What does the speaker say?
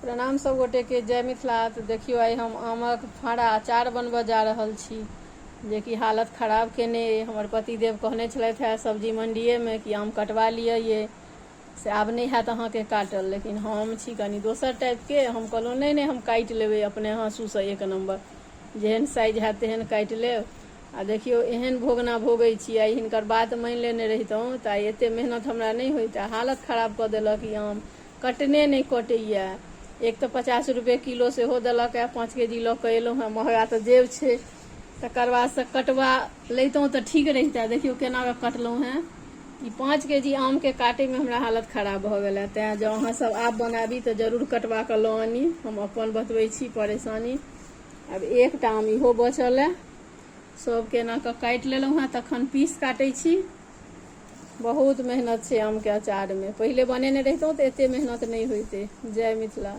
प्रणाम सब गोटे के, जय मिथिला। तऽ देखियौ, आइ हम आमक फाँड़ा अचार बनबऽ जा रहल छी, जेकि हालत खराब केने अइ। हमर पतिदेव कहने छलथि हेँ सब्जी मंडिएमे कि आम कटवा लिअ ये, से आब नहि हैत अहाँके काटल। लेकिन हम छी कनि दोसर टाइपके। हम कहलहुँ, नहि नहि, हम काटि लेबै अपने हाँसूसँ, एक नम्बर जेहन साइज हैत तेहन काटि लेब। आ देखियौ, एहन भोगना भोगै छी। आइ हिनकर बात मानि लेने रहितहुँ तऽ आइ एतेक मेहनत हमरा नहि होइतए। हालत खराब कऽ देलक ई आम, कटने नहि कटैए। एक तऽ 50 रुपए किलो सेहो देलक हँ, 5 के जी लऽ कऽ एलहुँ हेँ। महगा तऽ जेब छै। तकर बादसँ कटवा लैतहुँ तऽ ठीक रहितै। देखियौ केना कऽ कटलहुँ हेँ। ई 5 के जी आमके काटैमे हमरा हालत खराब भऽ गेल हँ। तैँ जँ अहाँसभ आब बनाबी तऽ जरूर कटवा कऽ लऽ आनी। हम अपन बतबै छी परेशानी। आब एकटा आम इहो बचल हँ। सभके एना कऽ काटि लेलहुँ हेँ, तखन पीस काटै छी। बहुत मेहनत छै आमके अचारमे। पहिले बनेने रहितहुँ तऽ एते मेहनत नहि होइतै। जय मिथिला।